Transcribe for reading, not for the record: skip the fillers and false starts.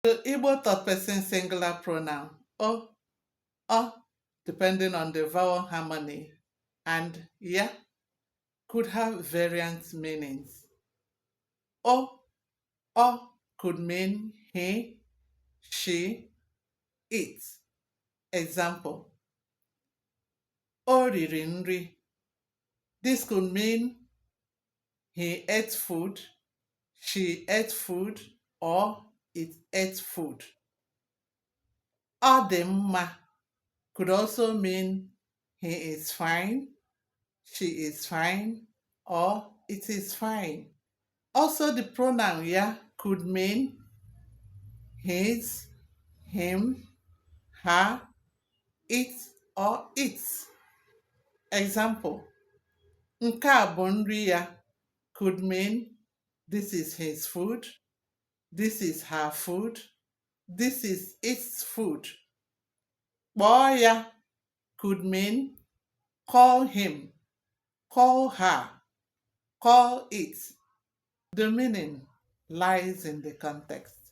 The Igbo third person singular pronoun o, depending on the vowel harmony, and ya could have variant meanings. O could mean he, she, it. Example, o riri nri. This could mean he ate food, she ate food, or it ate food. Ọ dị mma could also mean he is fine, she is fine, or it is fine. Also, the pronoun ya could mean his, him, her, it, or its. Example, nke a bụ nri ya could mean this is his food, this is her food, this is its food. Kpọọ ya could mean call him, call her, call it. The meaning lies in the context.